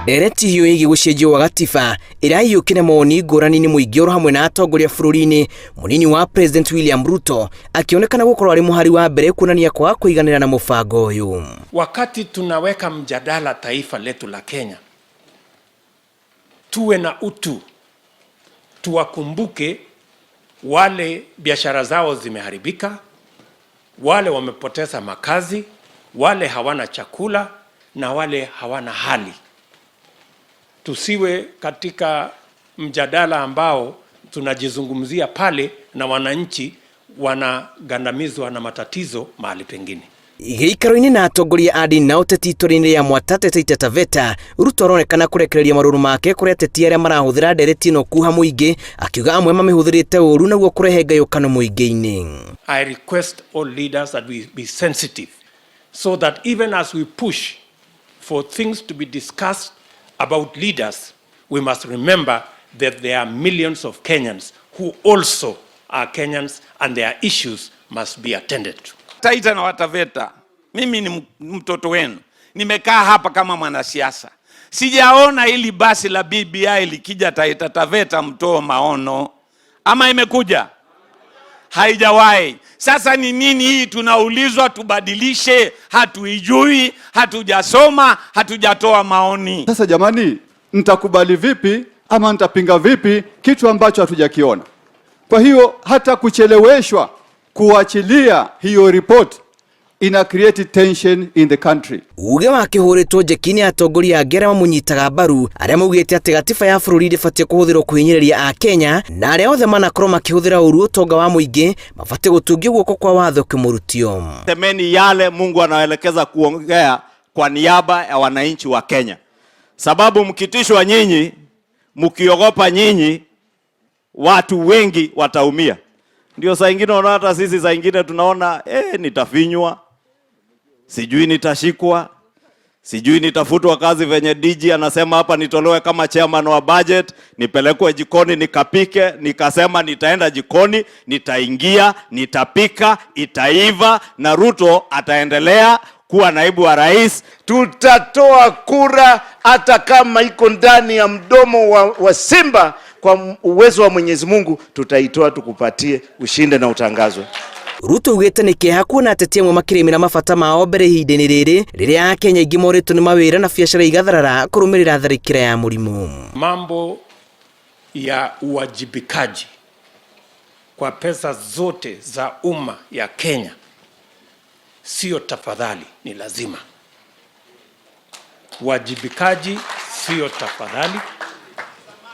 Ndereti hiũ ĩgiĩ gũcenjio gwa gatiba ĩraiyũkire mawoni ngũrani nĩ mũingĩ oro hamwe na atongoria bũrũri-inĩ, mũnini wa President William Ruto akĩonekana gũkorwo arĩ mũhari wa mbere kuonania kwaga kũiganĩra na mũbango ũyũ. Wakati tunaweka mjadala taifa letu la Kenya, tuwe na utu, tuwakumbuke wale biashara zao zimeharibika, wale wamepoteza makazi, wale hawana chakula na wale hawana hali. Tusiwe katika mjadala ambao tunajizungumzia pale na wananchi wanagandamizwa na matatizo mahali pengine. Gĩikaro-inĩ na atongoria a ndini na ũteti itũra-inĩ rĩa Mwatate Taita Taveta, Ruto aronekana kũrekereria marũrũ make kũrĩ ateti arĩa marahũthĩra ndereti ĩno kuha mũingĩ, akiuga amwe mamĩhũthĩrĩte ũru naguo kũrehe ngayũkano mũingĩ-inĩ. I request all leaders that we be sensitive so that even as we push for things to be discussed about leaders, we must remember that there are millions of Kenyans who also are Kenyans and their issues must be attended to. Taita na Wataveta, mimi ni mtoto wenu, nimekaa hapa kama mwanasiasa, sijaona hili basi la BBI likija Taita Taveta mtoe maono, ama imekuja? Haijawahi. Sasa ni nini hii tunaulizwa tubadilishe? Hatuijui, hatujasoma, hatujatoa maoni. Sasa jamani, nitakubali vipi ama nitapinga vipi kitu ambacho hatujakiona? Kwa hiyo hata kucheleweshwa kuachilia hiyo report ina create tension in the country. Uge wakĩhũrĩtwo njeki nĩ atongoria angĩ arĩa mamũnyitaga mbaru arĩa maugĩte atĩ gatiba ya bũrũri ndĩbatiĩ kũhũthĩrwo kũhinyĩrĩria Akenya na arĩa othe manakorwo makĩhũthĩra ũru ũtonga wa mũingĩ mabatiĩ gũtungio guoko kwa watho kĩmũrutio. Semeni yale Mungu anaelekeza kuongea kwa niaba ya wananchi wa Kenya, sababu mkitishwa nyinyi, mkiogopa nyinyi, watu wengi wataumia. Ndio saa ingine unaona hata sisi saa ingine tunaona nitafinywa, sijui nitashikwa, sijui nitafutwa kazi venye DG anasema hapa nitolewe kama chairman wa budget, nipelekwe jikoni nikapike. Nikasema nitaenda jikoni, nitaingia, nitapika, itaiva na Ruto ataendelea kuwa naibu wa rais. Tutatoa kura hata kama iko ndani ya mdomo wa simba. Kwa uwezo wa Mwenyezi Mungu tutaitoa, tukupatie ushinde na utangazwe. Ruto augĩte nĩ kĩeha kuona ateti amwe makĩrĩmĩra mabata mao mbere ihinda-inĩ rĩrĩ rĩrĩa Akenya aingĩ morĩtwo nĩ mawĩra na biacara igatharara kũrũmĩrĩra tharĩkĩra ya mũrimũ. Mambo ya uwajibikaji kwa pesa zote za umma ya Kenya sio tafadhali, ni lazima. Uwajibikaji sio tafadhali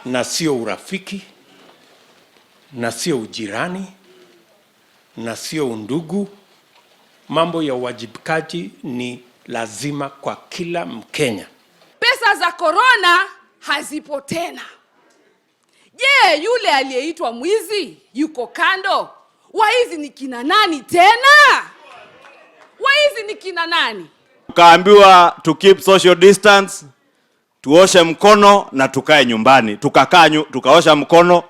na sio urafiki na sio ujirani na sio undugu. Mambo ya uwajibikaji ni lazima kwa kila Mkenya. Pesa za korona hazipo tena. Je, yule aliyeitwa mwizi yuko kando? Waizi ni kina nani tena? Waizi ni kina nani? Tukaambiwa to keep social distance, tuoshe mkono na tukae nyumbani. Tukakaa, tukaosha mkono,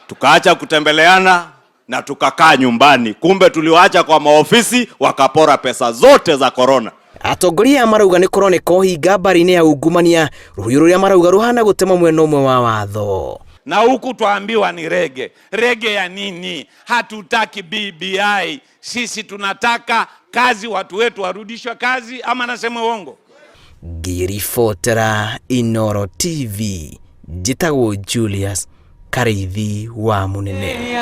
tukaacha kutembeleana na tukakaa nyumbani. Kumbe tuliwaacha kwa maofisi, wakapora pesa zote za korona. Atongoria aya marauga nĩ kũroneka ũhinga mbara-inĩ ya ungumania, rũhiũ rũrĩa marauga rũhana gũtema mwena ũmwe wa watho. Na huku twaambiwa ni rege. Rege ya nini? Hatutaki BBI. Sisi tunataka kazi, watu wetu warudishwe kazi, ama nasema uongo? Ngĩribotera Inooro TV, njĩtagwo Julius Karĩithi wa Mũnene.